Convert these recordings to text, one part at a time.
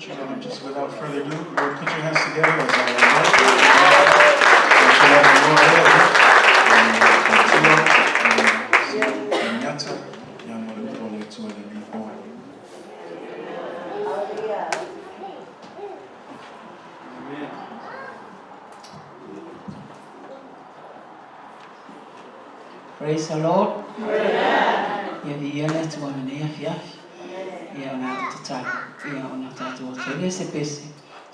much. Just without further ado, Lord, put your hands together as I invite Praise the Lord. Ia viia le Atua i lenei afiafi. Ia o le a ou tatalo, ia ona tatou o atu ai lea se pese,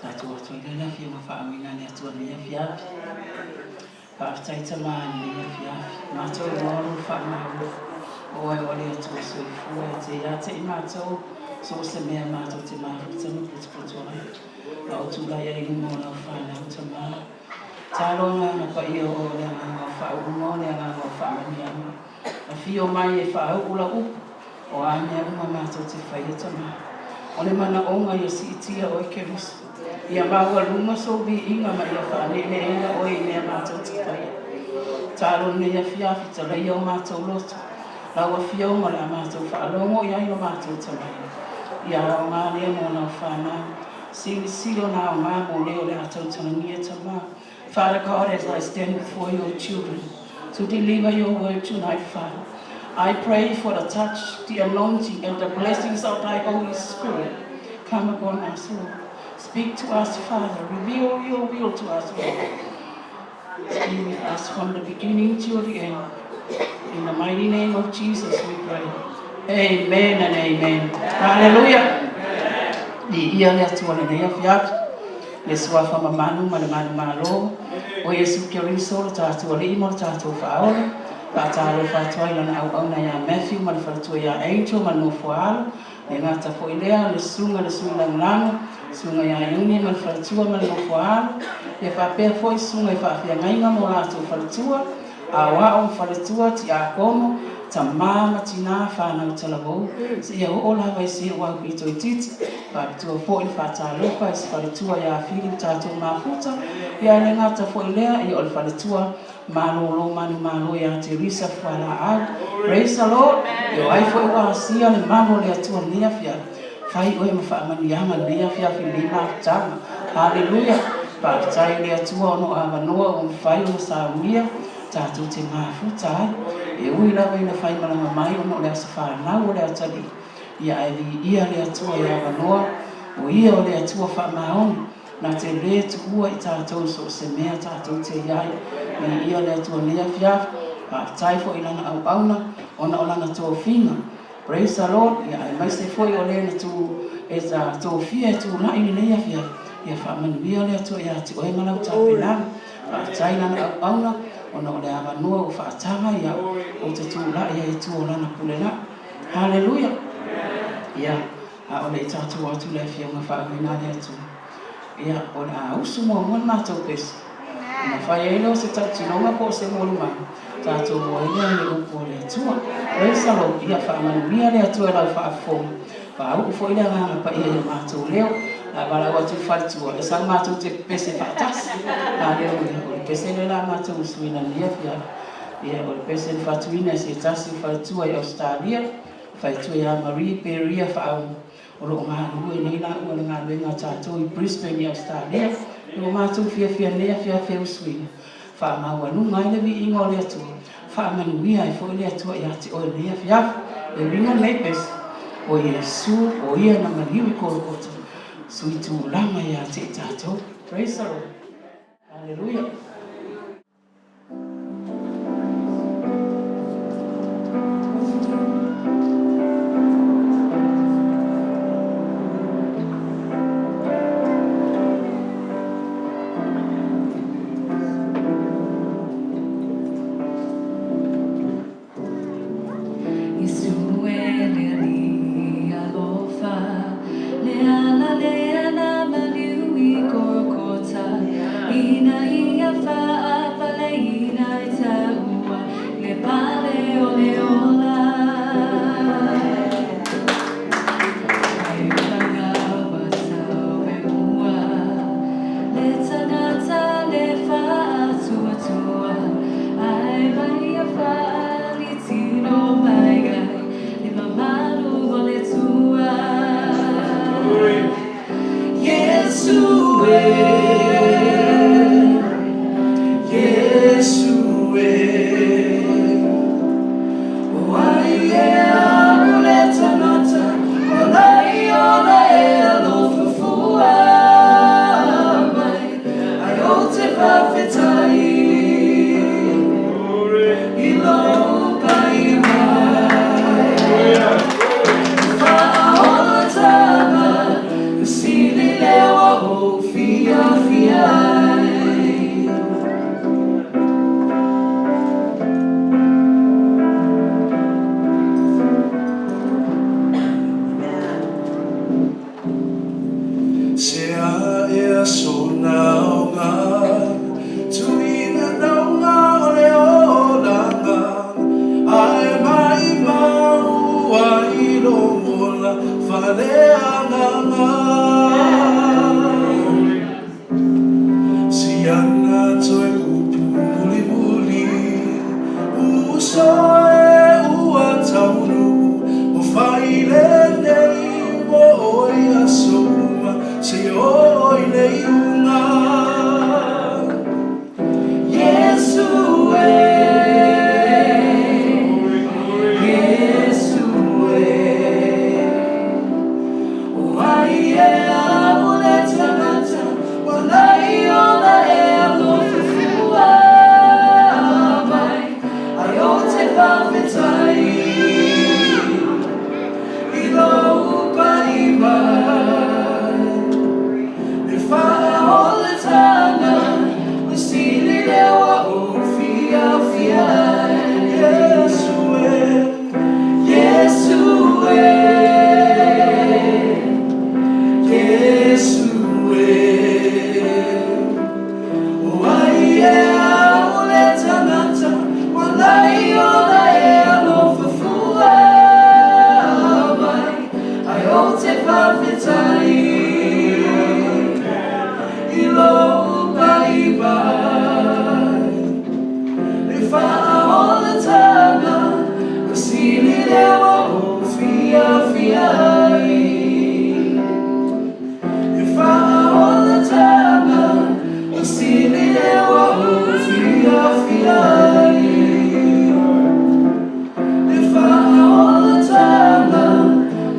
tatou o atu ai lea i le Afioga faauuina a le Atua i lenei afiafi. Faafetai Tama i lenei afiafi. Matou iloa lou faamalo. O oe o le Atua soifua e te ia te i matou so o se mea matou te mafuta ma putuputu ai. A o tulai ai i luma o lau fanau Tama. Talo Agaga Paia o oe o le Agaga o faauuga o le Agaga o faamanuiaga. Afio mai e faauu lau upu, o a mea uma matou te faia Tama. O le manaoga ia siitia oe Keriso, ia maualuga sou viiga ma ia faaleeleina oe i mea matou te faia. Talo lenei afiafi talaia o matou loto, lau Afioga o le a matou faalogo i ai lo matou talaia. Ia aoga lea mo lau fanau. Silisili ona aoga mo le o le a tautalagia Tama. Father God, as I stand before your children to deliver your word tonight, Father, I pray for the touch, the anointing, and the blessings of thy Holy Spirit come upon us, Lord. Speak to us, Father. Reveal your will to us, Lord. Be with us from the beginning till the end. In the mighty name of Jesus we pray. Amen and amen. Hallelujah. Viia le Atua i lenei afiafi, le suafa mamalu ma le manumalo o Iesu Keriso lo tatou Alii ma lo tatou Faaola. Faatalofa atu ai lana auauna ia Matthew ma le faletua ia Angel ma le nofo a alo, le gata foi lea, le susuga i le sui lagolago, susuga ia Iuni ma le faletua ma le nofo a alo, ia faapea foi susuga i faafeagaiga ma o latou faletua, aoao ma faletua, tiakono, tama ma tina, fanau talavou, seia oo lava i si ou aupito itiiti, faapitoa foi le faatalofa i si faletua ia Fili o tatou mafuta, ia e le gata foi lea, ia o le faletua malolo manumalo ia Teresa Fualaau. Praise the Lord! Ia o ai foi ua asia le malu o le Atua i lenei afiafi, fai oe ma faamanuiaga i lenei afiafi i lenei mafutaga. Haleluia! Faafetai i le Atua ona o avanoa ua mafai ona saunia tatou te mafuta ai. E ui lava ina faimalaga mai ona o le aso fanau o le atalii, ia ae viia le Atua i avanoa, o Ia o le Atua faamaoni, na te lē tuua i tatou so o se mea tatou te i ai. Viia le Atua i lenei afiafi. Faafetai foi i Lana auauna ona o Lana tofiga. Praise the Lord, ia aemaise foi o le na tu e ta tofia e tulai lenei afiafi, ia faamanuia le Atua ia te oe ma lau tapenaga. Faafetai i lana auauna ona o le avanoa ua faataga ia ou te tulai ai i tua o lana pule laa. Hallelujah! Ia, a o le i tatou atu i le Afioga faauiina a le Atua, ia, o le a usu muamua le matou pese, ona fai ai lea o se tautinoga po o se molimau, tatou o ai lea i le upu a le Atua. Praise the Lord, ia faamanuia le Atua i lau faafofoga, faauu foi le Agaga Paia i o matou leo, a valaau atu i le faletua, e sau matou te pepese faatasi. Haleluia, o le pese lea la matou usuina i lenei afiafi, ia o le pese na fatuina e se tasi o faletua i Ausetalia, faletua ia Marie Peria Faaumu. O lo o galulue nei laua i le galuega a tatou i Brisbane i Ausetalia. Ua matou fiafia nei afiafi e usuina, faamaualuga ai le viiga o le Atua, faamanuia ai foi le Atua ia te oe i lenei afiafi. Le uiga o lenei pese, o Iesu, o Ia na maliu i Kolokota, sui tulaga ia te i tatou. Praise the Lord. Hallelujah. Iesu e le Alii alofa, le ala lea na maliu i Kolokota, ina ia Iesu e, Iesu e, O ai ea o le tagata ua lai ona e alofa fua mai, Ae ou te faafetai i lou pai mai. Faaolataga, e sili lea ua ou fiafia ai. Se a ea sona aoga, tuuina nauga o le olaga, ae maimau ai lou ola faaleagaga. Si ana toe upu mulimuli, uso e ua taunuu, ua fai lenei mo oe i aso uma, seia oo i le iuga. Iesu e, Iesu e, O ai ea o le tagata ua lai ona e alofa fua mai, Ae ou te faafetai i lou pai mai. Le faaolataga ua sili lea ua ou fiafia ai. Iesu e, Iesu e, Iesu e, O ai ea o le tagata ua lai ona e alofa fua mai, Ae ou te faafetai i lou pai mai. Le faaolataga ua sili lea ua ou fiafia ai. Le faaolataga ua sili lea ua ou fiafia ai. Le faaolataga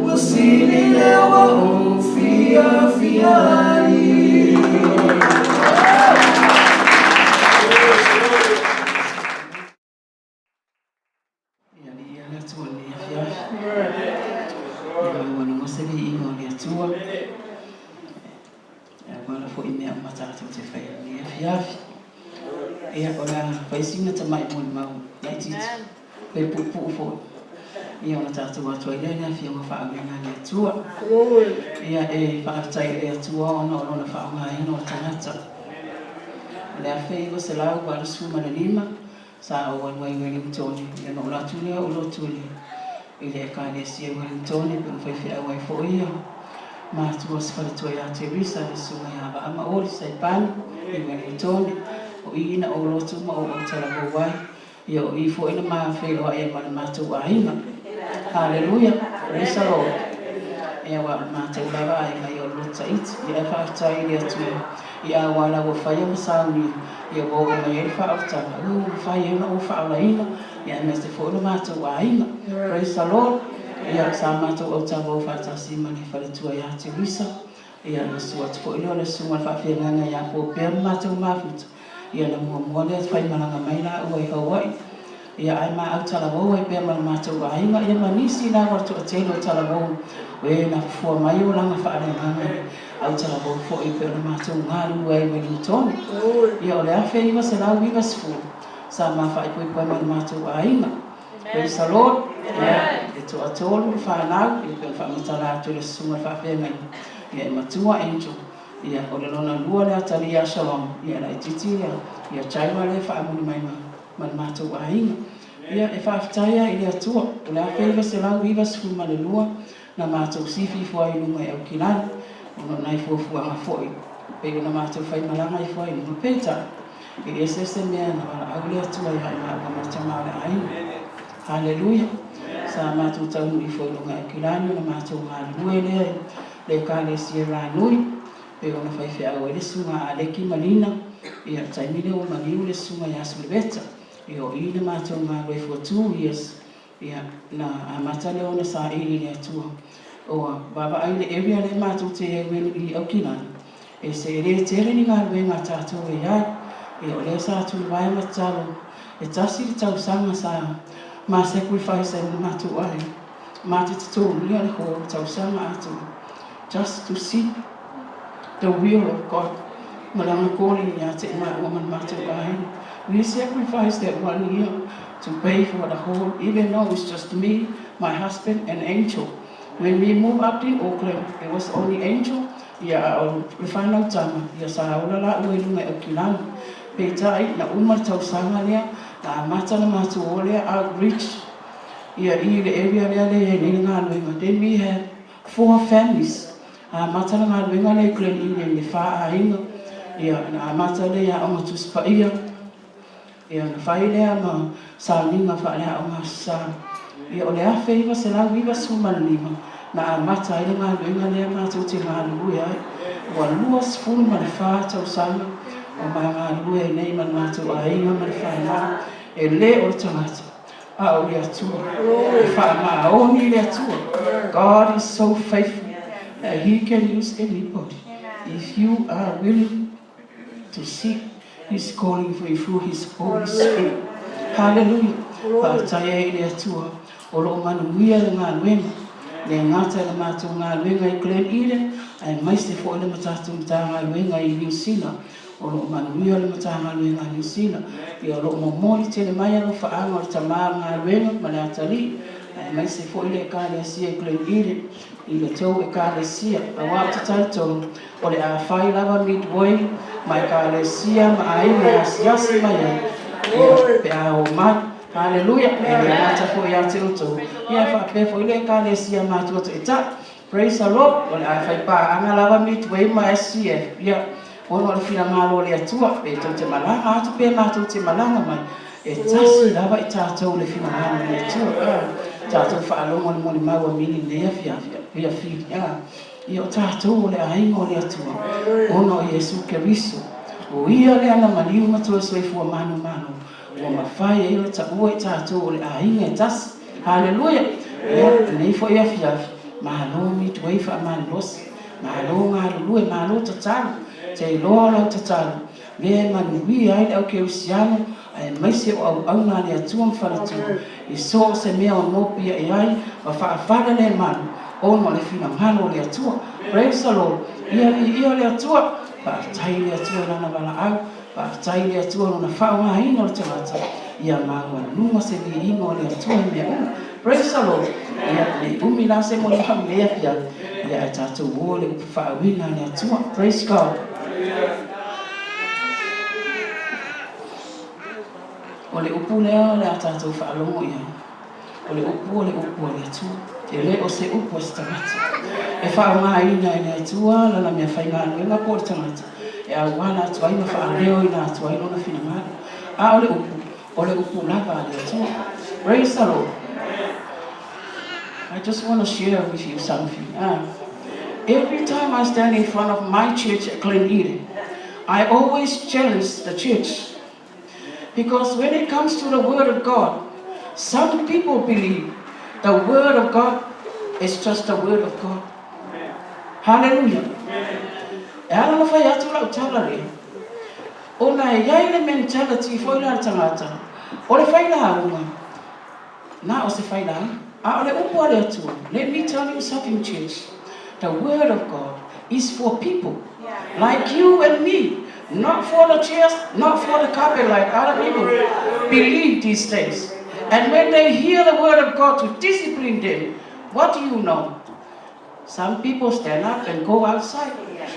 ua sili lea ua ou fiafia ai. Ia viia le Atua i lenei afiafi. Ia maua loa se viiga o le Atua e auala foi i mea uma tatou te faia i lenei afiafi. Ia, o le a fai sina tamai molimau laitiiti, pe puupuu foi, ia ona tatou atu ai lea i le Afioga faauiga a le Atua. Ia, e faafetai i le Atua ona o Lona faaaogaina o tagata. O le 1985, sa ou alu ai i Ueligitone, ia ona ou alu atu lea ou lotu i le Ekalesia i Ueligitone, pe na faifeau ai foi ia matua o se faletua ia Teresa, le susuga ia Vaa Maoli Saipani i Ueligitone. O i na ou lotu ma ou autalavou ai, ia o i foi na ma feiloai ai ma le matou aiga. Haleluia, praise the Lord. Ia aua o le matou lava aiga ia o le lotu Tahiti. Ia ae faafetai i le Atua i auala ua faia ma saunia, ia ua oo mai ai le faaolataga, ua mafai ai ona ou faaolaina, ia aemaise foi o le matou aiga. Praise the Lord. Ia sa matou autalavou faatasi ma le faletua ia Teresa, ia ona susu atu foi lea o le susuga i le faafeagaiga ia Popea ma matou mafuta, ia na muamua lea faimalaga mai laua i Hawaii. Ia ae ma autalavou ai pea ma le matou aiga, ia ma nisi lava o le toatele o talavou o e na fufua mai olaga faaleagaga i autalavou foi pei ona matou galulue ai i Wellington. Ia o le 1990 sa ma faaipoipo ai ma le matou aiga. Praise the Lord. Ia e toatolu le fanau, ia pei ona faamatala atu e le susuga i le faafeagaiga, ia e matua Angel, ia o le lona lua lea Talia Shalom, ia e laitiiti ia ia Jaira lea e faamuli mai ma ma le matou aiga. Ia, e faafetai lava i le Atua, o le 1992 na matou sifi ifo ai i luga i Aukilani, ona o nai fuafuaga foi pei ona matou faimalaga ifo ai i luga. Peitai, e ese se mea na valaau le Atua ia i maua ma le tama o le aiga. Haleluia! Sa matou taunuu ifo i luga i Aukilani ona matou galulue lea i le Ekalesia Ranui. Pei ona faifeau ai le Susuga a Aleki ma Lina, ia, le taimi lea ua maliu le Susuga ia Suleveta, ia o i na matou galue for 2 years. Ia, na amata lea ona saili i le Atua. Ua vaavaai i le area lea matou te i ai i Aukilani, e se e le tele ni galuega a tatou e ai. Ia o lea sa tulivae ma tatalo, e tasi le tausaga sa ma sacrifice ai ma matou aiga. Ma te totogia le whole tausaga atoa, just to seek the will of God ma lana calling ia te maua ma le matou aiga. We sacrificed that one year to pay for the whole, even though it's just me, my husband, and Angel. When we moved up in Auckland, it was only Angel, ia a o le whanau tama, ia sa ola la ua i lunga i Aukilani. Peitai, na uma le tausaga lea, na amata na matou o lea outreach, ia i le area lea le iai nei le galuega. Then we had four families. Amata le galuega lea i Glen Eden le fā aiga, ia na amata lea i Aoga Tusi Paia, ia na fai lea ma sauniga faaleaoga sa. Ia o le 1995 na amata ai le galuega lea matou te galulue ai. Ua 24 tausaga o ma galulue ai nei ma le matou aiga ma le whanau. E le o le tagata, a o le Atua. E faamaoni le Atua. God is so faithful that He can use anybody. If you are willing to seek His calling for you through His Holy Spirit. Hallelujah. Faafetai ai i le Atua o loo manuia le galuega. Le gata i le matou galuega i Glen Eden, aemaise foi le matatou Matagaluega i Niu Sila. O loo manuia le Matagaluega a Niu Sila. Ia o loo momoli tele mai alofaaga o le tamā o le galuega ma le atalii, aemaise foi le Ekalesia i Glen Eden i le tou Ekalesia. Auā ou te talitonu o le a fai lava Midway ma Ekalesia ma aiga e asiasi mai ai ia pe a o mai. Haleluia. E le gata foi ia te outou, ia faapea foi le Ekalesia matua taitai. Praise the Lord. O le a fai paaga lava Midway ma SCF. Ia, ona o le finagalo o le Atua, pe tou te malaga atu pe matou te malaga mai, e tasi lava i tatou le finagalo o le Atua. Ah, tatou faalogo le molimau a Mili nei afiafi, ia fili. Ah, ia o tatou o le aiga o le Atua, ona o Iesu Keriso. O ia lea na maliu ma toe soifua manumanu, ua mafai ai ona taua i tatou o le aiga e tasi. Haleluia. Ia, lenei foi afiafi, malo Midway faamalolosi, malo galulue, malo tatalo, te iloa o lau tatalo, lea e manuia ai le aukerisiano, aemaise o auauna a le Atua ma faletua, i so o se mea o nopi ae ai, ma faafale le malu, ona o le finagalo o le Atua. Praise the Lord. Ia viia le Atua, faafetai le Atua i lana valaau, faafetai le Atua lona faaaogaina o le tagata, ia maualuga se viiga o le Atua i mea uma. Praise the Lord. Ia, nei umi la se molimau i lenei afiafi, ia ae tatou o le upu faauiga a le Atua. Praise God. O le upu lea o le a tatou faalogo i ai. O le upu o le upu a le Atua. E le o se upu a se tagata. E faaaogaina e le Atua lana mea faigaluega po o le tagata e auala atu ai ma faaleoina atu ai lona finagalo. A o le upu, o le upu lava a le Atua. Praise the Lord. I just want to share with you something. Every time I stand in front of my church at Glen Eden, I always challenge the church. Because when it comes to the Word of God, some people believe the Word of God is just the Word of God. Hallelujah. E ala na fai atu lau tala lea. Ona e iai le mentality foi la le tagata. O le fai lauga, na o se fai lauga. A o le upu a le Atua. Let me tell you something, church. The Word of God is for people like you and me. Not for the chairs, not for the carpet like other people believe these days. And when they hear the Word of God to discipline them, what do you know? Some people stand up and go outside.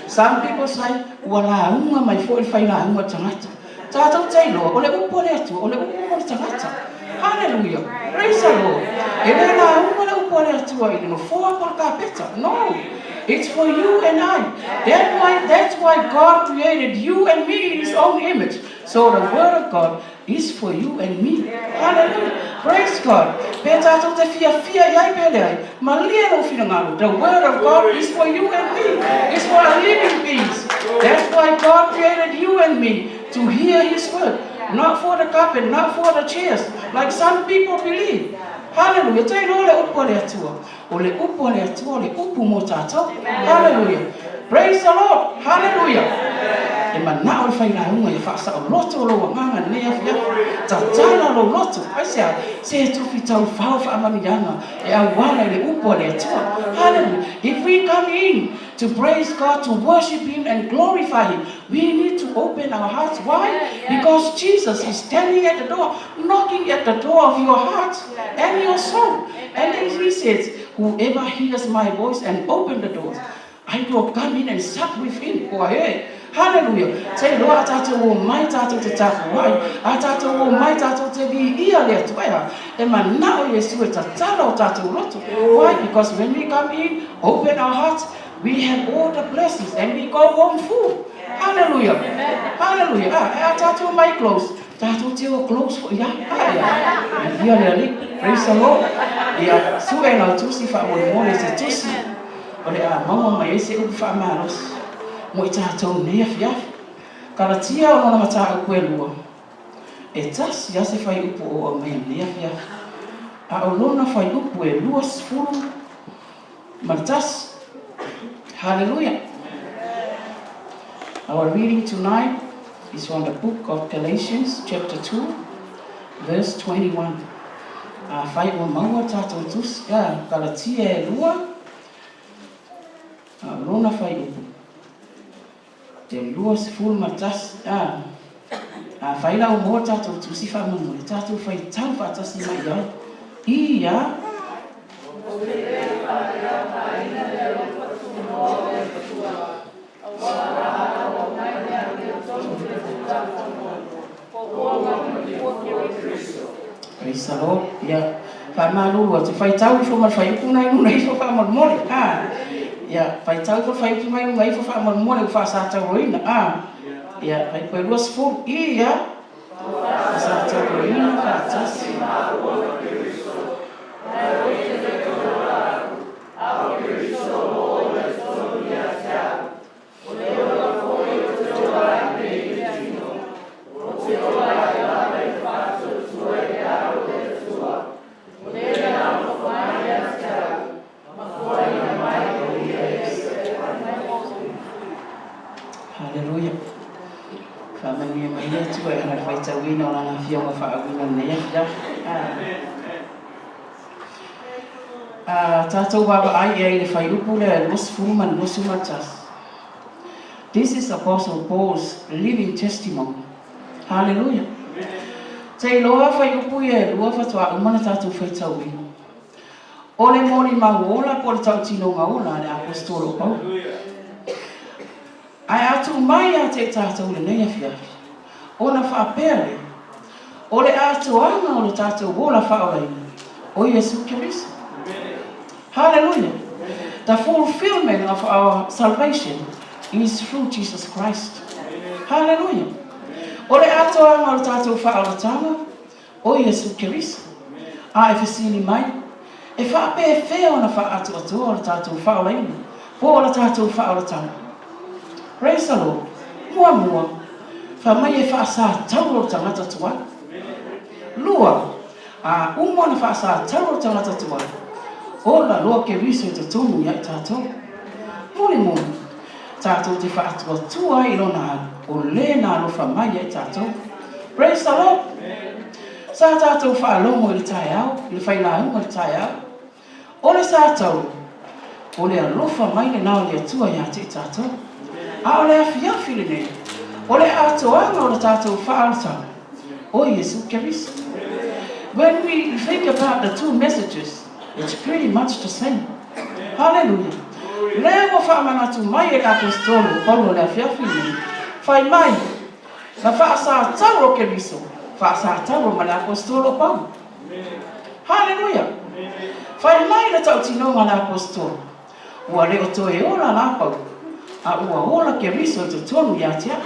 Some people say, ua lauga mai foi le fai lauga tagata. Tatou te iloa, o le upu a le Atua, o le upu mo le tagata. Hallelujah. Praise the Lord. E le lauga le upu a le Atua i le nofoa po le kapeta. No. It's for you and I. That's why God created you and me in His own image. So the Word of God is for you and me. Hallelujah. Praise God. Pe tātou te fia fia i ai pe leai. Malie lou finagalo. The Word of God is for you and me. It's for our living beings. God created you and me? To hear His word. Not for the carpet, not for the chairs, like some people believe. Hallelujah. Te iloa le upu a le Atua. O le upu a le Atua, o le upu mo tatou. Hallelujah. Praise the Lord. Hallelujah. E manao le failauga ia faasaoloto lou agaga i lenei afiafi. Tatala lou loto. Aisea? Se tufi taufao faamanuiaga e auala i le upu a le Atua. Hallelujah. If we come in to praise God, to worship Him and glorify Him, we need to open our hearts. Why? Because Jesus is standing at the door, knocking at the door of your heart and your soul. And then He says, whoever hears my voice and open the doors, I will come in and sup with him. Kua e. Hallelujah. Te iloa a tatou omai tatou te tapuai, a tatou omai tatou te viia le Atua. E a? E manao Iesu e tatala o tatou loto. Why? Because when we come in, open our hearts, we have all the blessings and we go home full. Hallelujah. Hallelujah. A, e a tatou omai close, tatou te o close foi a. A, e. Viia le Alii. Praise the Lord. Ia, sue lau tusi faamolemole se tusi o le a maua mai ai se upu faamalosi mo i tatou nei afiafi. Kalatia o lona mataupu e lua, e tasi lava se fuaiupu o aumaia nei afiafi, a o lona fuaiupu e 21. Hallelujah! Our reading tonight is from the book of Galatians chapter 2 verse 21. Afai ua maua tatou tusi, a, Kalatia e lua, a o lona fuaiupu e 21, a, afai la ua maua tatou tusi faamolemole, tatou faitau faatasi mai i ai, i a. Praise the Lord. Ia, faamalulu atu, faitau ifo ma le fuaiupu na i luna ifo faamolemole. A, ia, faitau ifo le fuaiupu mai luna ifo faamolemole ua faasatauroina. A, ia, fuaiupu e 20. Ia, faasatauroina faatasi. Haleluia. Faamanuia mai le Atua e ala i le faitauina o Lana Afioga faauuina i lenei afiafi. A tatou vaavaai i ai i le fuaiupu lea e 20 ma le 21. This is Apostle Paul's living testimony. Haleluia. Te iloa fuaiupu ia e lua faatoa uma ona tatou faitauina. O le molimau ola po o le tautinoga ola a le Aposetolo o Paulo. Ae a tuu mai ia te i tatou i lenei afiafi, ona faapea lea, o le atoaga o lo tatou ola faaolaina, o Iesu Keriso. Haleluia! The fulfillment of our salvation is through Jesus Christ. Haleluia! O le atoaga o le tatou faaolataga, o Iesu Keriso. A e fesili mai, E faapefea ona faaatoatoa o le tatou faaolaina po o le tatou faaolataga? Praise the Lord. Muamua, fai mai e faasatauro le tagata tuai. Lua, a uma ona faasatauro le tagata tuai, ola loa Keriso i totonu ia i tatou. Mulimuli, tatou te faatuatua ai i lona alu, o le na alofa mai ia i tatou. Praise the Lord. Sa tatou faalogo i le taeao, i le failauga i le taeao. O le satauro, o le alofa mai lena o le Atua ia te i tatou. A o le afiafi lenei, o le atoaga o le tatou faaolataga, o Iesu Keriso. When we think about the two messages, it's pretty much the same. Haleluia! Lea ua faamanatu mai e le Aposetolo o Paulo i le afiafi lenei, fai mai, Na faasatauro Keriso, faasatauro ma le Aposetolo o Paulo. Haleluia! Fai mai le tautinoga a le Aposetolo, Ua le o toe ola la Paulo, a ua ola Keriso i totonu ia te au.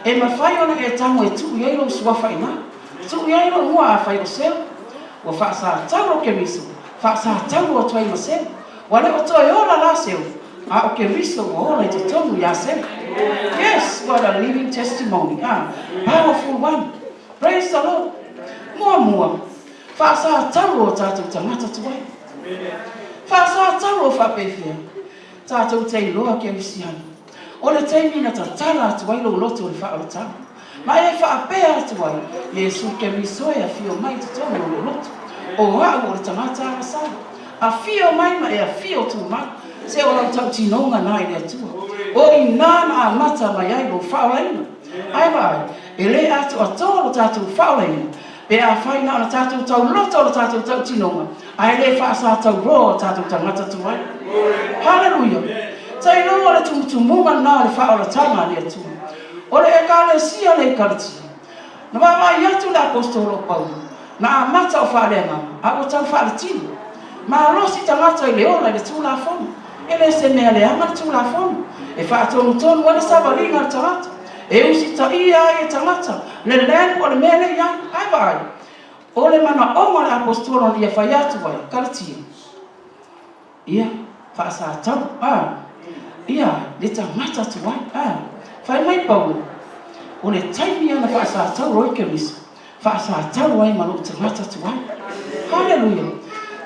E mafai ona e tago e tuu i ai lou suafa i ina, tuu i ai lou igoa afai o Seu. Ua faasatauro Keriso, faasatauro atu ai ma Seu. Ua le o toe ola la Seu, A o Keriso ua ola i totonu ia Sela. Yes, what a living testimony. Ah, powerful one. Praise the Lord. Muamua, faasātau o tātou tagata tuai. Faasātau o faapefea. Tātou te iloa kerisiano. O le taimi na tatala atu ai lou loto i le faaolataga, ma e faapea atu ai, Iesu Keriso e afio mai i totonu o lou loto, o au o le tagata agasala. Afio mai ma e afio tumau, se o lau tautinoga na i le Atua. O i ina na amata mai ai lou faaolaina. Ae vaai, e le atoatoa lo tatou faaolaina, pe afai na ona tatou tauloto lo tatou tautinoga, Ae le faasatauroa o tatou tagata tuai. Haleluia! Tailoa le tumutumuga lena o le faaolataga a le Atua. O le Ekalesia le Ekaletia. Na vaavaai atu le Aposetolo o Paulo, na amata o faaleagaga, a ua tau faaletino. Malosi tagata i le ola i le Tulafono. E le se mea leaga le Tulafono. E faatonutonu ai le savaliga a le tagata. E usitaia ai e tagata le land po o le mea lea i ai. Ae vaai, O le manaoga o le Aposetolo na ia fai atu ai, Kalatia, ia faasatau, a, ia le tagata tuai, a. Fai mai Paulo, O le taimi ia na faasatau ai Keriso, faasatau ai ma lou tagata tuai. Haleluia!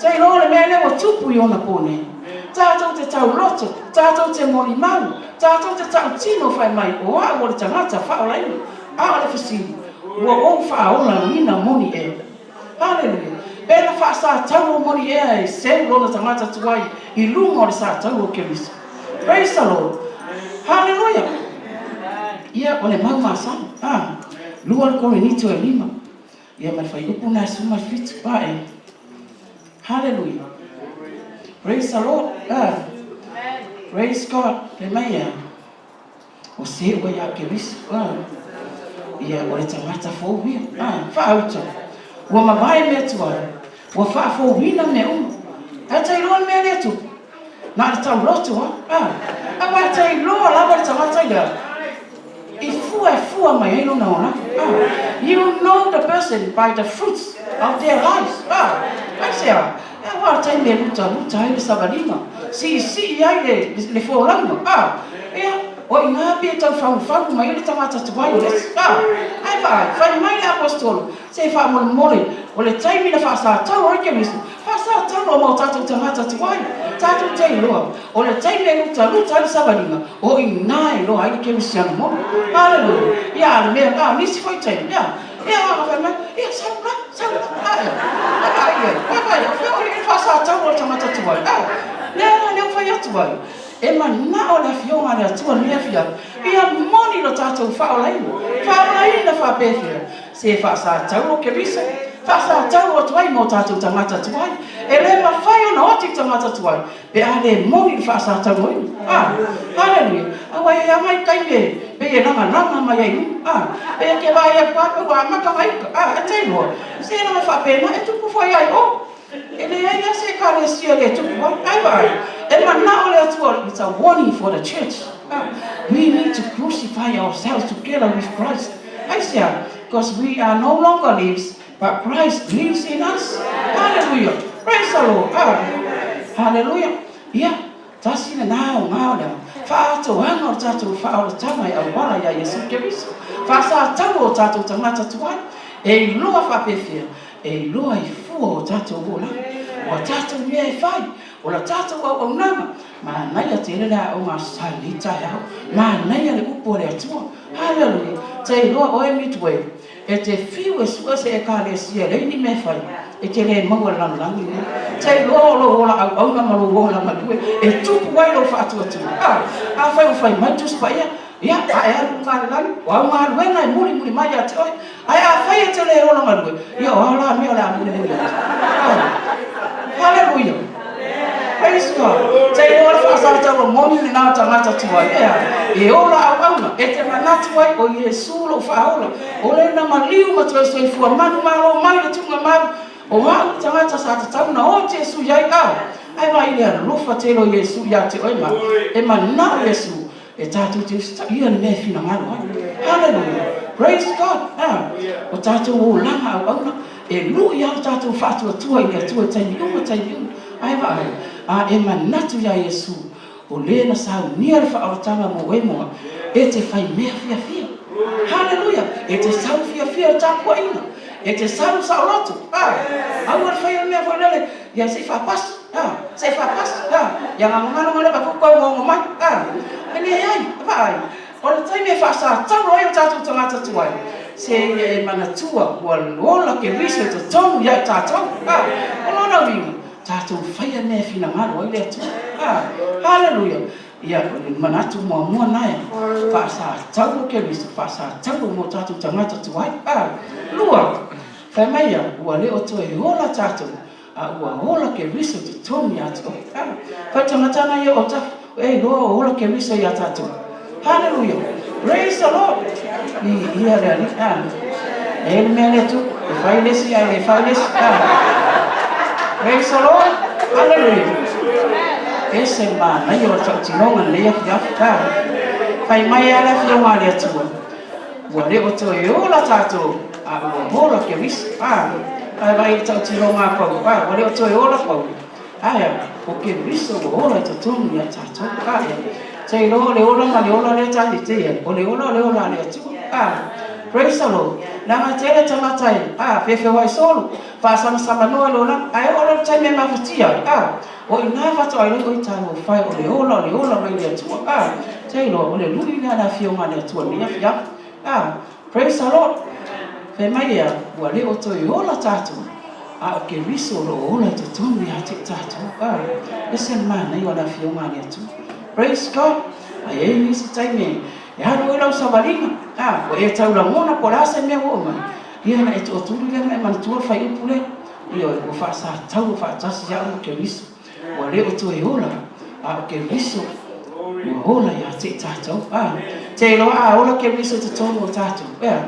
Tailoa le mea lea ua tupu i ona po nei. Tatou te tauloto, tatou te molimau, tatou te tautino fai mai, o au o le tagata faaolaina. A o le fesili, ua ou faaolaina moni ea? Haleluia! Pe na faasatauro moni ea e seu lona tagata tuai i luga o le satauro o Keriso? Praise the Lord! Haleluia! Ia, o le mau masani. A, lua le Korinito e lima, ia ma le fuaiupu lena e 17. A e. Haleluia! Praise the Lord! A, praise God! Fai mai ea? O se ua ia Keriso, a, ia, o le tagata fou ia, a, faauta, ua mavae mea tuai, ua faafouina mea uma. Ae ta iloa le mea lea e tupu, na o le tauloto a, a, aua e ta iloa lava le tagata i le a, i fua e fua mai ai lona olaga, a, you know the person by the fruits of their lives, a, aisea? Aua o le taimi e lutaluta ai le savaliga, siisii ai le folauga, a, ia, o i ina pei e tau fagufagu mai ai le tagata tuai o le isi, a. Ae vaai, fai mai le Aposetolo, Se faamolemole, o le taimi na faasatau ai Keriso, faasatau loa ma o tatou tagata tuai, tatou te iloa, o le taimi e lutaluta ai le savaliga, o i ina e iloa ai le Kerisiano moni. Haleluia! Ia, a o le mea, a o nisi foi taimi, ia, Ia, a fai mai, ia, sau la, sau la, a, ia, a vaai i ai, a vaai, o fea o le faasatauro o le tagata tuai, a, lea la, lea ua fai atu ai, e manao le Afioga a le Atua i lenei afiafi, ia moni lo tatou faaolaina, faaolaina faapefea, se faasatauro Keriso, faasatauro atu ai mo tatou tagata tuai, e le mafai ona oti le tagata tuai, Pe a le moni le faasatauaina. A! Haleluia! Aua e aga i taimi e pei e lagalaga mai ai luga. A! Pei e te vaai atu lava pei ua amata ona ika. A! E te iloa, se leaga e faapena e tupu foi ai o. E leai lava se Ekalesia e le tupu ai. Ae vaai, e manao le Atua, it's a warning for the church. A! We need to crucify ourselves together with Christ. Aisea? Because we are no longer lives, But Christ lives in us. Hallelujah. Praise the Lord. Ah. Hallelujah. Ia, tasi lena o ngā o le whaatoanga o tātou whaoratanga e auala i a Iesu Keriso. Whaasātau o tātou tangata tuai, e iloa whaapewhea, e iloa i fua o tātou oranga. O a tātou mea e whai, o la tātou auaunaga, Manaia tele le aoga sa i nei taeao. Manaia le upu a le Atua. Hallelujah. Tailoa oe Midway. E te whiu e sue se Ekalesia e leai ni mea e fai, e te le maua le lalolagi lenei. Tailoa o lou ola auauna ma lou ola galue e tupu ai lou faatuatua. A, afai ua fai mai Tusi Paia, ia, a e alu i luga o le lagi, o au galuega e mulimuli mai ia te oe. Ae afai e te le ola galue, ia o a la mea o le a mulimuli atu. Haleluia! Praise God! Te iloa le faasalasaua moni lena o tagata tuai, ea, e ola auauna, e te manatu ai, o Iesu lou faaola, o le na maliu ma toe soifua manumalo mai le tuuga mau, o au le tagata sa tatau na o Iesu i ai, a, ae vaai i le alofa tele o Iesu ia te oe ma, e manao Iesu E tātou te usitaia le mea e finagalo ai. Hallelujah! Praise God! A, o tātou olaga auauna, e lui lava lo tātou faatuatua i le Atua i taimi uma, taimi uma. Ae vaai, a e manatu iā Iesu, O le na saunia le faaolataga mo oe mo au, e te faimea fiafia. Haleluia! E te sau fiafia i le tapuaiga. E te sau saoloto. A, aua le faia le mea foi lele, ia se i faapasi, a, se i faapasi, a, ia gagogalo gale ma foi koe mai, a. E leai, vaai, o le taimi e faasatalo ai o tatou tagata tuai, se ia e manatua ua ola Keriso i totonu ia i tatou. A, o lona uiga, tatou faia mea e finagalo ai le Atua. A, haleluia! Ia, o le manatu muamua lena e faasatau o Keriso, faasatau mo tatou tagata tuai. A, lua, fai mai ia, ua le o toe ola tatou, a ua ola Keriso i totonu ia te oe. A, fai tagata na ia o tafu, e iloa o ola Keriso ia tatou. Haleluia! Praise the Lord! Viia le Alii. A, e le mea le tu, e fai le isi ae le fai le isi. A, praise the Lord! Haleluia! Ese le manaia o le tautinoga lenei afiafi. A, fai mai lava le afioga a le Atua, ua le o toe ola tatou, a ua ola Keriso. A, ae vaai i le tautinoga a Paulo, a, ua le o toe ola Paulo, ae a, o Keriso ua ola i totonu ia tatou. A, ia, te iloa o le ola ma le ola lea tatou te i ai, o le ola o le ola a le Atua. A, praise the Lord. Leaga e tele tagata e, a, feofeoai solo, faasamsamanoa i le olaga, ae oo loa i le taimi e mafatia ai, a, o i ina faatoa iloa ai, oi talofa e, o le ola o le ola mai le Atua. A, te iloa o le lui lea a le Afioga a le Atua i lenei afiafi. A, praise the Lord. Fai mai ea, ua le o toe ola tatou, a o Keriso o lo o ola i totonu ia te i tatou. A, ese le manaia o le Afioga a le Atua. Praise God. A i ai nisi taimi e alu ai lau savaliga, a, ua e tau lagona po o le a se mea ua oo mai, ia ona e toatuli lea ma e manatua le fuaiupu lea, ioe, ua faasatau faatasi au ma Keriso. Ua le o toe ola, a o Keriso ua ola ia te i tatou. A, te iloa a ola Keriso i totonu o tatou, ea,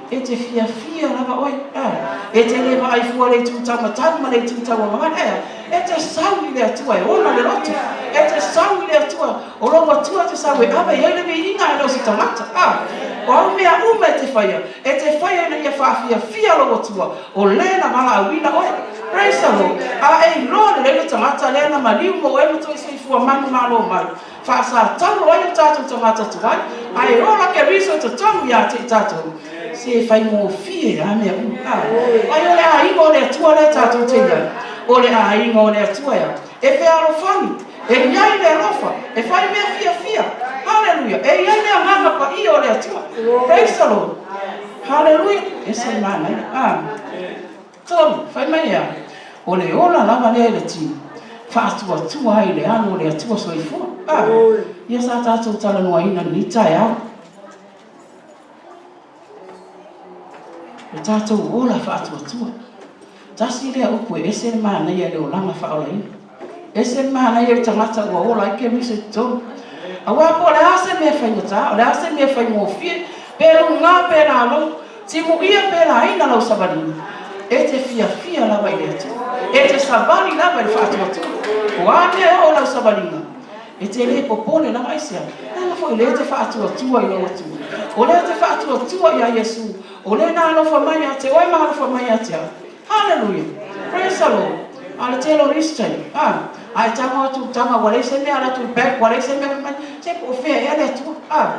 e te fiafia lava oe, a, e te le vaai fua le itu taumatau ma le itu tauagavale, ea, e te sau i le Atua e ola le loto, e te sau i le Atua, o lou Atua e te sau e ave i ai le viiga e le o se tagata. A, o au mea uma e te faia, e te faia ina ia faafiafia lou Atua, O le na valaauina oe. Praise the Lord. A e iloa lelei le tagata lea na maliu mo oe ma toe soifua manumalo mai, faasatalo ai o tatou tagata tuai, ae ola Keriso i totonu ia te i tatou, se e faigofie a mea uma. A, ai o le aiga o le Atua lea tatou te i ai. O le aiga o le Atua ea, e fealofani, e i ai le alofa, e fai mea fiafia. Haleluia! E i ai le agaga paia o le Atua. Praise the Lord. Haleluia! Ese le manaia. A, tolu, fai mai ea, o le ola lava lea i le tino, faatuatua ai i le alo o le Atua soifua. A, ia sa tatou talanoaina i lenei taeao. O tatou ola faatuatua. Tasi lea upu e ese le manaia i le olaga faaolaina. Ese le manaia i le tagata ua ola ai Keriso i totonu. Aua po o le a se mea faigata, o le a se mea faigofie, pe luga pe lalo, timuia pe laina lau savaliga, e te fiafia lava i le Atua. E te savali lava i le faatuatua. O a mea e oo i lau savaliga, E te le popole lava aisea? Leaga foi o lea e te faatuatua i lou Atua. O lea e te faatuatua ia Iesu. O lea na alofa mai ia te oe ma alofa mai ia te au. Haleluia! Praise the Lord! A o le tele o nisi taimi, a, a e tago atu i taga ua leai se mea, alu atu i le bank ua leai se mea, fai mai, se po o fea ea le Atua? A,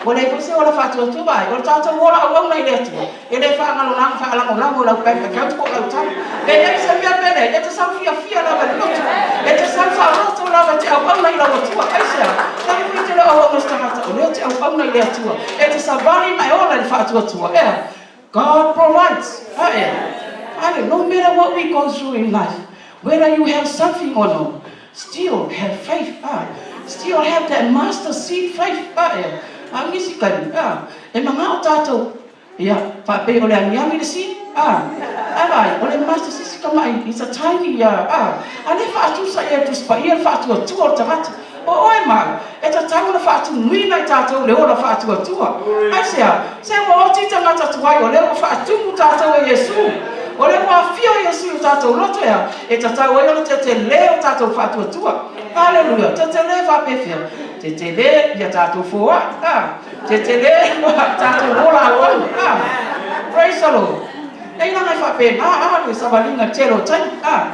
ua leai foi se ola faatuatua, vaai, o le tatou ola auauna i le Atua. E le faagalolaga faalagolago i lau bank account po o lau tala. E leai se mea pe leai, e te sau fiafia lava i le loto. E te sau saoloto lava e te auauna i lau Atua. Aisea? Leaga foi e te le o auauna i se tagata, o lea e te auauna i le Atua. E te savali ma e ola i le faatuatua. Ea? God provides. Ea? Hallelujah. No matter what we go through in life, whether you have something or no, still have faith. Ah, still have that master seed faith. Ah, ea? A o nisi taimi, ah, e manao tatou. Ia, faapei o le agiagi le si, a, ae vaai, o le master sisi tamaʻi, it's a tiny, a, a, a le faatusa i ai le Tusi Paia le faatuatua o le tagata. O oe ma au, e tatau ona faatumuina i tatou le ola faatuatua. Aisea? Se ua oti tagata tuai, o lea ua faatumu tatou e Iesu. O lea ua afio Iesu i o tatou loto ea, e tatau ai ona tetele o tatou faatuatua. Haleluia! Tetele faapefea? Tetele ia tatou foai, a. Tetele ua tatou ola auauna. Ah, praise the Lord. Nei laga e faapena a le savaliga i le tele o taimi. Ah,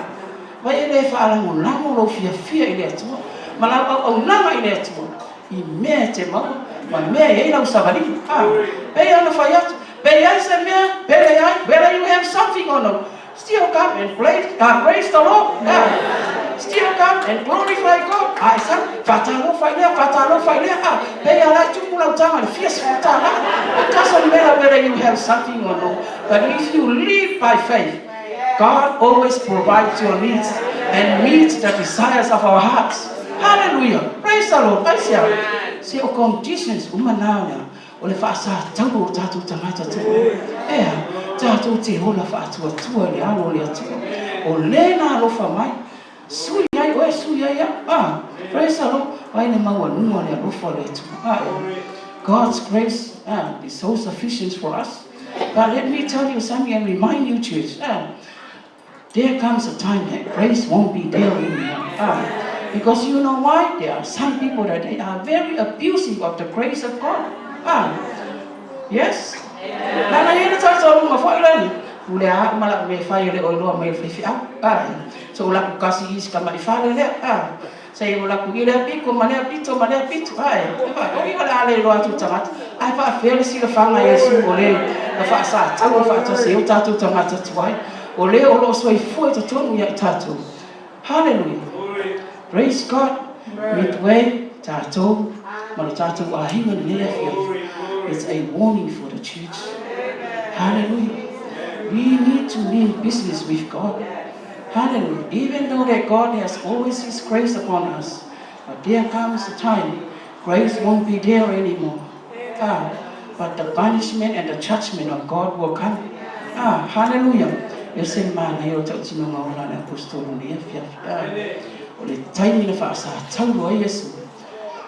vai e le faalagolago lou fiafia i le Atua. Ma lau auaunaga i le Atua i mea e te maua ma mea e i ai lau savaliga. A, pei ona fai atu, pe i ai se mea, pe leai, whether you have something or not, still come and praise, praise the Lord. Still come and glorify God. A e sau, faatalofa i lea, faatalofa i lea. A, pei a la e tumu lau taga i le fia sefulu tālā. It doesn't matter whether you have something or not, but if you live by faith, God always provides your needs and meets the desires of our hearts. Hallelujah. Praise the Lord. Aisea? Se o conditions uma na o lea, o le faasataua o tatou tagata tuai. Ea, tatou te ola faatuatua i le alo o le Atua. O le na alofa mai, sui ai oe, sui ai au. Ah, praise the Lord. Ai le maualuga o le alofa o le Atua. Ah, ea. God's grace is so sufficient for us. But let me tell you something and remind you, church. There comes a time that grace won't be there anymore. Because you know why? There are some people that they are very abusive of the grace of God. Yes? Lana ia le tatou luga foi lani. Pule a au ma lau mea e fai e le o iloa mai e le faifeau. So o laku kasi i si tamaʻi fale lea. Se i o laku i lea pito ma lea pito ma lea pito. Ae, o i o le a le iloa atu i tagata. Ae faafefea le silafaga Iesu o le na faasataua faatasi ai o tatou tagata tuai, o le o lo o soifua i totonu ia i tatou. Hallelujah. Praise God. Midway, tatou ma lo tatou aiga lenei afiafi. It's a warning for the church. Hallelujah. We need to mean business with God. Hallelujah. Even though that God has always His grace upon us, but there comes a time grace won't be there anymore. But the punishment and the judgment of God will come. Hallelujah. E se manaia o le tautinoga ola a le Aposetolo i lenei afiafi. O le taimi na faasatauro ai Iesu,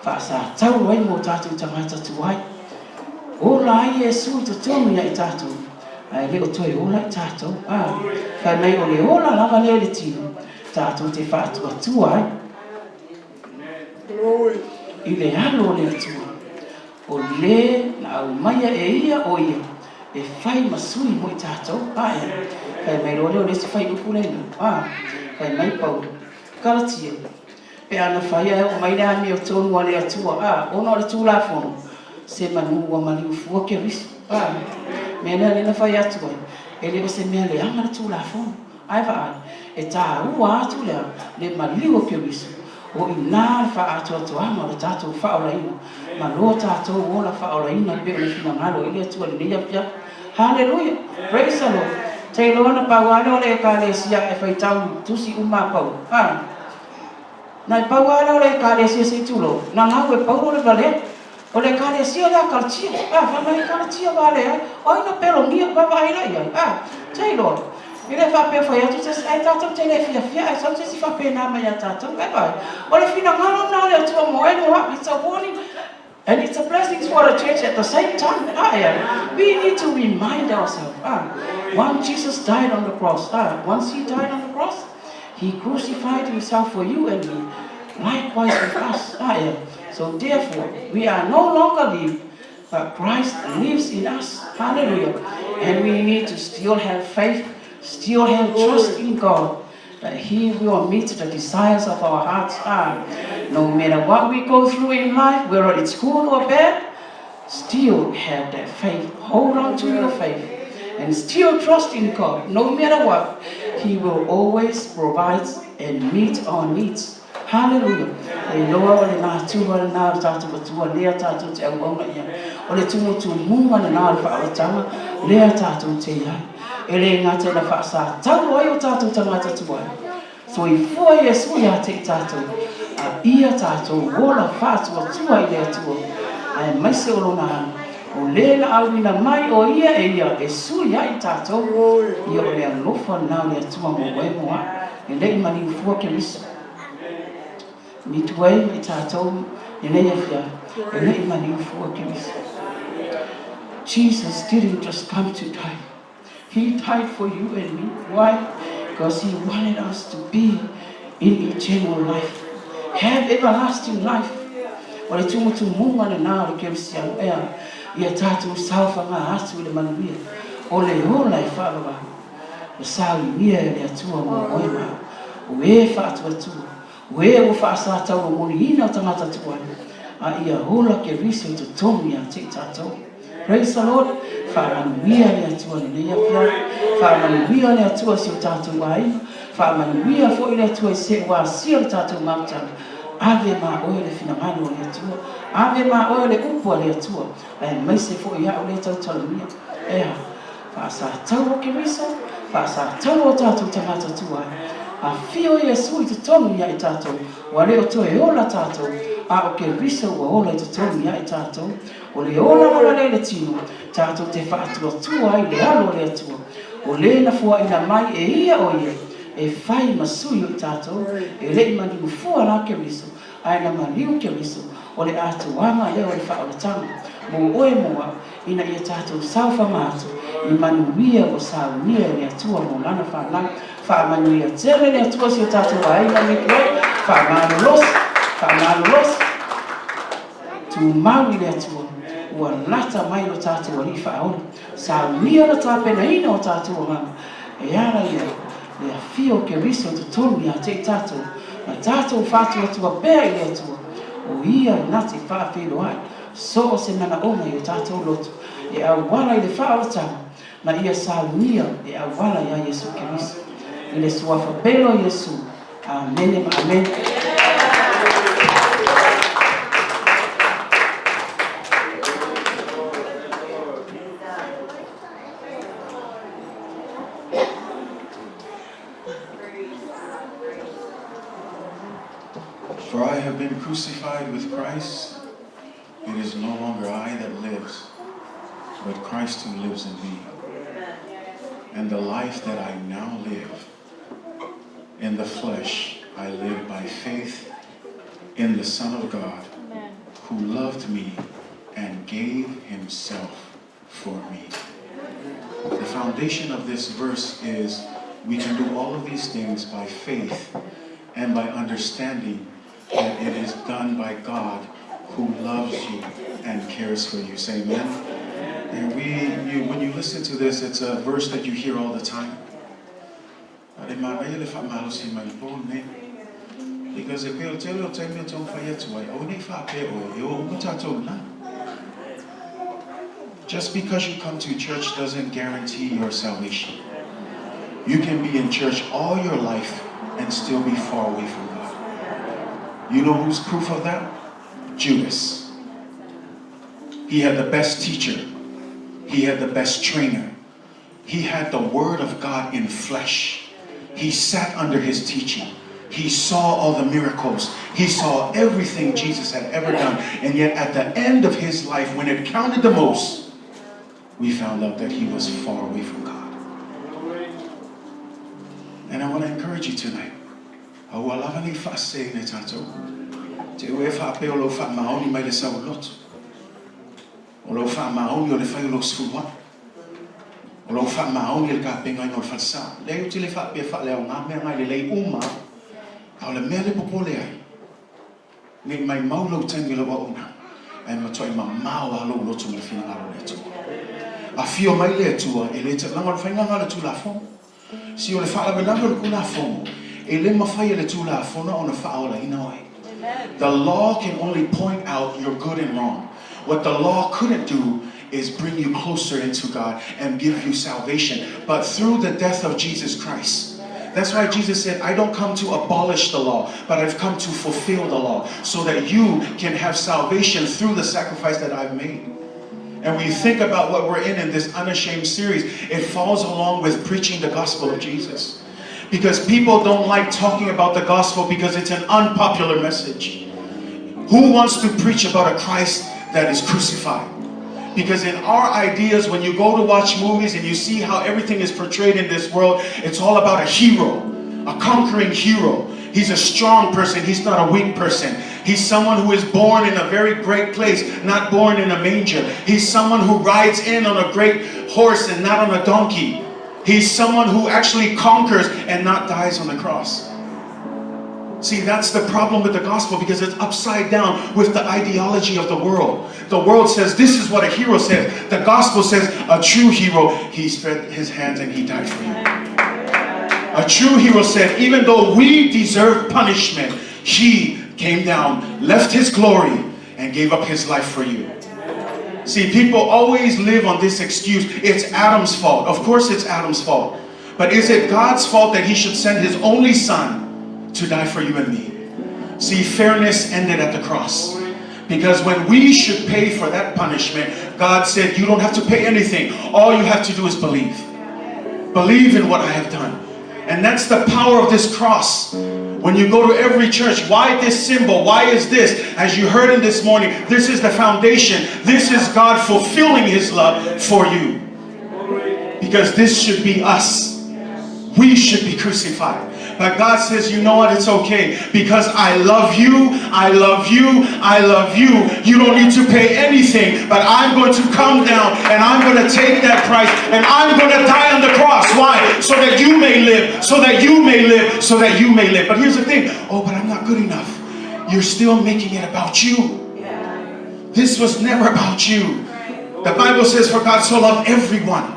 faasatauro ai mo tatou tagata tuai. Ola ai Iesu i totonu ia i tatou, ae le o toe ola i tatou. Fai mai o le ola lava lea i le tino, tatou te faatuatua ai i le alo o le Atua, o le na aumaia e ia o ia e fai ma sui mo i tatou. Ae, fai mai loa lea o le isi fuaiupu lena. Fai mai Paulo, Kalatia, pe a na fai ae oo mai le amiotonu a le Atua, a, ona o le Tulafono, se manu ua maliu fua Keriso. A, mea lea lea na fai atu ai, e le o se mea leaga le Tulafono. Ae vaai, e tāua atu le a, le maliu o Keriso, o i nā le faaatoatoaga o le tatou faaolaina, ma lo tatou ola faaolaina pei o le finagalo i le Atua i lenei afiafi. Haleluia! Praise the Lord! Te iloa na pau lava lea o le Ekalesia e faitau i tusi uma a Paulo. A, na e pau lava lea o le Ekalesia se i tulou, na gau e Paulo le valea. O le Ekalesia lea a Kalatia. A, fai mai Kalatia valea ai. O ai na pelogia, vaavaai la i ai. A, te iloa, e le faapea fai atu se isi, ae tatou te le fiafia ae sau se isi faapena mai ia tatou. Ae vaai, o le finagalo lena o le Atua mo oe mo au. It's a warning and it's a blessing for the church at the same time. A, ea, we need to remind ourselves. A, once Jesus died on the cross, a, once he died on the cross, he crucified himself for you and me. Likewise with us. A, ea. So therefore, we are no longer live, but Christ lives in us. Hallelujah. And we need to still have faith, still have trust in God, that He will meet the desires of our hearts. No matter what we go through in life, whether it's good or bad, still have that faith. Hold on to your faith and still trust in God. No matter what, He will always provide and meet our needs. Hallelujah! E iloa o le natura lena o le tatou Atua lea tatou te auauna i ai. O le tumutumuga lena o le faaolataga lea tatou te i ai. E le gata ina faasatauro ai o tatou tagata tuai, soifua Iesu ia te i tatou, a ia tatou ola faatuatua i le Atua, aemaise o Lona alo, o le na auina mai o Ia e Ia e sui ai i tatou. Ia o le alofa lena o le Atua mo oe mo a'u. E le i maliu fua Keriso. Midway ma i tatou lenei afiafi, e le i maliu fua Keriso. Jesus didn't just come to die. He died for you and me. Why? Because he wanted us to be in eternal life. Have everlasting life. O le tumutumuga lena o le Kerisiano ea, ia tatou saofaga atu i le manuia o le ola e faavavau. Ua saunia e le Atua mo oe ma au, o e faatuatua. O e ua faasataulomoliina o tagata tuai, a ia ola Keriso i totonu ia te i tatou. Praise the Lord. Faamanuia le Atua i lenei afiafi. Faamanuia le Atua i si o tatou aiga. Faamanuia foi le Atua i se ua asia le tatou mautaga. Ave ma oe le finagalo o le Atua. Ave ma oe le upu a le Atua. Aemaise foi au lea tautalagia. E a? Faasatauro Keriso, faasatauro o tatou tagata tuai. Afio Iesu i totonu ia i tatou, ua le o toe ola tatou, a o Keriso ua ola i totonu ia i tatou. O le ola lava lea i le tino, tatou te faatuatua ai i le alo o le Atua, o le na fuaina mai e ia o ia, e fai ma sui o i tatou, e le i maliu fua la Keriso, ae na maliu Keriso, o le atoaga lea o le faaolataga, mo oe mo au, ina ia tatou saofaga atu i manuia ua saunia e le Atua mo Lana fanau. Faamanuia tele le Atua i si o tatou aiga lenei, faamalolosi, faamalolosi, tumau i le Atua, ua lata mai lo tatou Alii Faaola. Saunia le tapenaina o tatou agaga e ala i le afio o Keriso i totonu ia te i tatou, ma tatou faatuatua pea i le Atua, o Ia na te faafeiloai so o se manaoga i o tatou loto, e auala i le faaolataga na ia saunia e auala iā Iesu Keriso. I le Suafa pele o Iesu. Amene ma amene. For I have been crucified with Christ. It is no longer I that lives, but Christ who lives in me. And the life that I now live in the flesh, I live by faith in the Son of God, who loved me and gave himself for me. The foundation of this verse is we can do all of these things by faith and by understanding that it is done by God who loves you and cares for you. Say amen. And when you listen to this, it's a verse that you hear all the time. Because e pei o tele o taimi o taumafai atu ai, aua ne i faapea oe, e o uma tatou na. Just because you come to church doesn't guarantee your salvation. You can be in church all your life and still be far away from God. You know who's proof of that? Judas. He had the best teacher. He had the best trainer. He had the Word of God in flesh. He sat under his teaching. He saw all the miracles. He saw everything Jesus had ever done. And yet at the end of his life, when it counted the most, we found out that he was far away from God. And I want to encourage you tonight. Aua lava nei faasese tatou. Te ue faapea o lou faamaoni mai le sauloto. O lou faamaoni o le fai o lou sefulu aʻu. O lou faamaoni o le tapenaina o le falesa. Leai ou te le faapea faaleaoga mea na e lelei uma lava. A o le mea lea e popole ai, ne i maimau lou taimi o lau auaunaga, ae matuai mamao lava lou loto ma le finagalo o le Atua. Afio mai le Atua, e le leaga o le faiga lena o le Tulafono. See, o le faalavelave o le Tulafono, e le mafai e le Tulafono ona faaolaina oe. The law can only point out your good and wrong. What the law couldn't do is bring you closer into God and give you salvation. But through the death of Jesus Christ, that's why Jesus said, I don't come to abolish the law, but I've come to fulfill the law so that you can have salvation through the sacrifice that I've made. And when you think about what we're in this Unashamed series, it falls along with preaching the gospel of Jesus. Because people don't like talking about the gospel because it's an unpopular message. Who wants to preach about a Christ that is crucified? Because in our ideas, when you go to watch movies and you see how everything is portrayed in this world, it's all about a hero, a conquering hero. He's a strong person. He's not a weak person. He's someone who is born in a very great place, not born in a manger. He's someone who rides in on a great horse and not on a donkey. He's someone who actually conquers and not dies on the cross. See, that's the problem with the gospel, because it's upside down with the ideology of the world. The world says this is what a hero says. The gospel says a true hero, he spread his hands and he died for you. A true hero said, even though we deserve punishment, He came down, left His glory, and gave up His life for you. See, people always live on this excuse. It's Adam's fault. Of course it's Adam's fault. But is it God's fault that He should send His only Son to die for you and me? See, fairness ended at the cross. Because when we should pay for that punishment, God said, you don't have to pay anything. All you have to do is believe. Believe in what I have done. And that's the power of this cross. When you go to every church, why this symbol? Why is this? As you heard in this morning, this is the foundation. This is God fulfilling His love for you. Because this should be us. We should be crucified. But God says, you know what? It's okay. Because I love you, I love you, I love you. You don't need to pay anything. But I'm going to come down and I'm going to take that price and I'm going to die on the cross. Why? So that you may live, so that you may live, so that you may live. But here's the thing. Oh, but I'm not good enough. You're still making it about you. This was never about you. The Bible says, for God so loved everyone.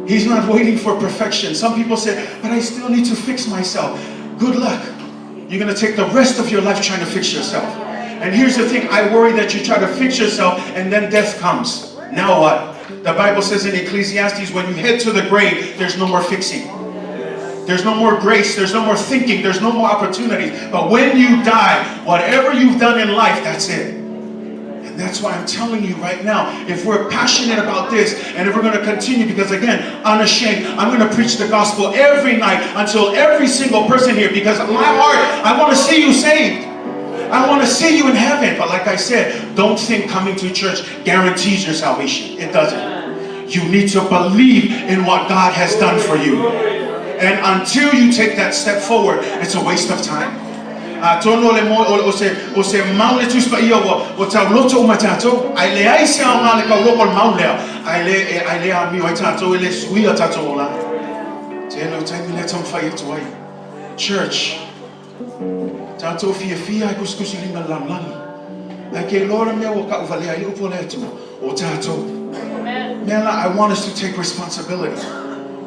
He's not waiting for perfection. Some people say, but I still need to fix myself. Good luck. You're going to take the rest of your life trying to fix yourself. And here's the thing. I worry that you try to fix yourself and then death comes. Now what? The Bible says in Ecclesiastes, when you head to the grave, there's no more fixing. There's no more grace. There's no more thinking. There's no more opportunities. But when you die, whatever you've done in life, that's it. And that's why I'm telling you right now, if we're passionate about this and if we're going to continue, because again, unashamed, I'm going to preach the gospel every night until every single person here, because my heart, I want to see you saved. I want to see you in heaven. But like I said, don't think coming to church guarantees your salvation. It doesn't. You need to believe in what God has done for you. And until you take that step forward, it's a waste of time. Atonu o le mo, o se, o se mau le Tusi Paia ua, ua tauloto uma tātou. Ae leai se aoga le kauloko o le mau lea. Ae le, e, ae le amio ai tātou e le suia tātou olaga. Tele o taimi lea taumafai atu ai. Church, tātou fiafia ai kusikusi lima le lalolagi. Ae ke iloa le mea ua ka'uvalea ai le upu a le Atua, o tātou. Mea la, I want us to take responsibility.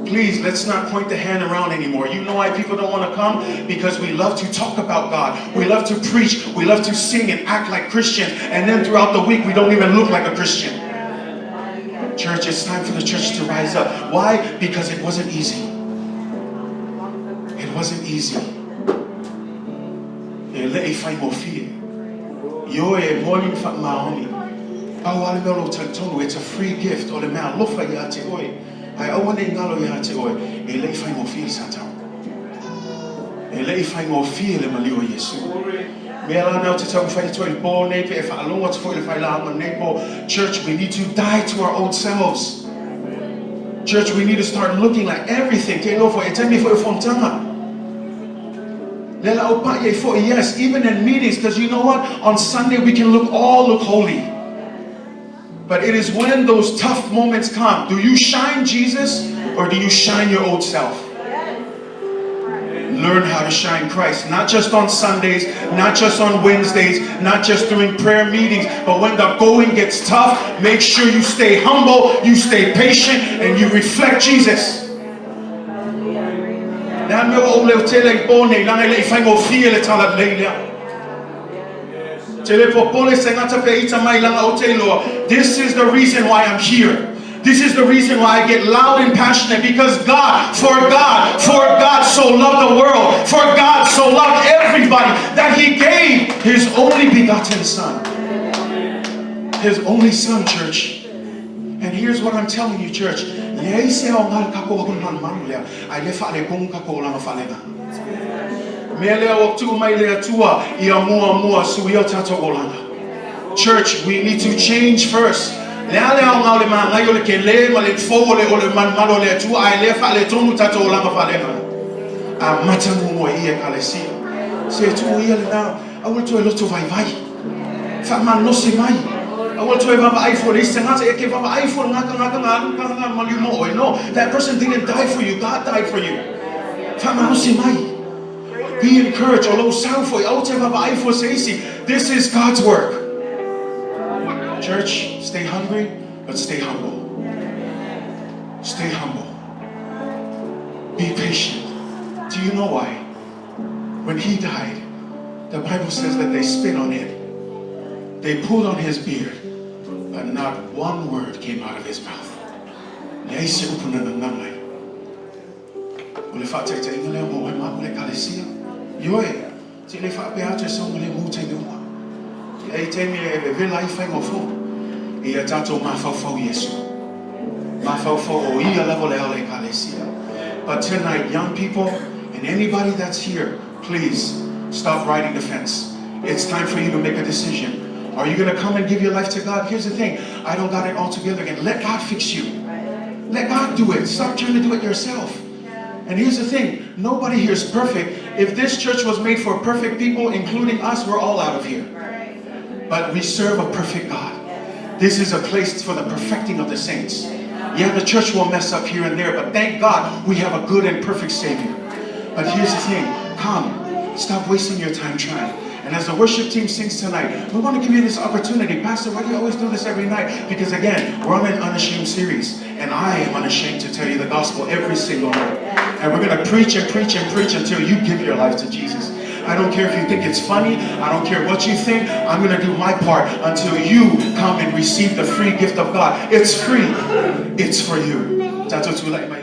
Please, let's not point the hand around anymore. You know why people don't want to come? Because we love to talk about God. We love to preach. We love to sing and act like Christians. And then throughout the week, we don't even look like a Christian. Church, it's time for the church to rise up. Why? Because it wasn't easy. It wasn't easy. E le'i faigofie. Ioe e moni ma faamaoni. Pau lava le mea o lou talitonu, it's a free gift, o le mea alofa ia te oe. Ae aua ne i galo ia te oe, e le'i faigofie le sa tau. E le'i faigofie le maliu o Iesu. Mea la na ou te taumafai atu ai i le po nei pe e faalogo atu foi i le failauga nei po. Church, we need to die to our old selves. Church, we need to start looking like everything. Te iloa foi, e taimi foi o fonotaga. Le la au pa'i ai foi, yes, even in meetings, because you know what? On Sunday we can look all look holy. But it is when those tough moments come, do you shine Jesus or do you shine your old self? Learn how to shine Christ, not just on Sundays, not just on Wednesdays, not just during prayer meetings, but when the going gets tough, make sure you stay humble, you stay patient, and you reflect Jesus. Le a mea ua ou leo tele i po nei, leaga e le i faigofie le talalelei lea. Te le popole se gata pe ita mai leaga ou te iloa. This is the reason why I'm here. This is the reason why I get loud and passionate, because God, for God, for God so loved the world, for God so loved everybody, that He gave His only begotten Son. His only Son, church. And here's what I'm telling you, church. Leai se aoga le kako aku le malumalu lea, ae le faaletonu kako olaga faaleagaga. Mea lea ua tuu mai le Atua ia muamua suia o tatou olaga. Church, we need to change first. Le a le aoga o le magai o le kele ma le fou o le o le malumalu o le Atua ae le faaletonu tatou olaga faaleagaga. Amata muamua i Ekalesia. Se tuu ia lena, aua le toe loto vaivai. Faamalosi mai. Aua le toe vaavaai fua i le isi tagata, e ke vaavaai fua i le gaka gaka ga alu ga ga maliu mo oe. No, that person didn't die for you, God died for you. Faamalosi mai. Be encouraged, o lou sau foi, aua te vaavaai fua se isi. This is God's work. Church, stay hungry, but stay humble. Stay humble. Be patient. Do you know why? When He died, The Bible says that they spit on him. They pulled on his beard, but not one word came out of his mouth. Leai se upu na gagana ai. O le faataitaiga lea mo oe ma au le Ekalesia. Ioe, se le faapea atu e saogalemu taimi uma. E i ai taimi e vevela ai faiga fou. Ia tatou mafaufau i Iesu. Mafaufau o Ia lava le ala Ekalesia. But tonight, young people and anybody that's here, please stop riding the fence. It's time for you to make a decision. Are you going to come and give your life to God? Here's the thing. I don't got it all together again. Let God fix you. Let God do it. Stop trying to do it yourself. And here's the thing. Nobody here is perfect. If this church was made for perfect people, including us, we're all out of here. But we serve a perfect God. This is a place for the perfecting of the saints. Yeah, the church will mess up here and there, but thank God we have a good and perfect Savior. But here's the thing. Come. Stop wasting your time trying. And as the worship team sings tonight, we want to give you this opportunity. Pastor, why do you always do this every night? Because again, we're on an unashamed series. And I am unashamed to tell you the gospel every single night. And we're going to preach and preach and preach until you give your life to Jesus. I don't care if you think it's funny. I don't care what you think. I'm going to do my part until you come and receive the free gift of God. It's free. It's for you. Tatou tulai mai.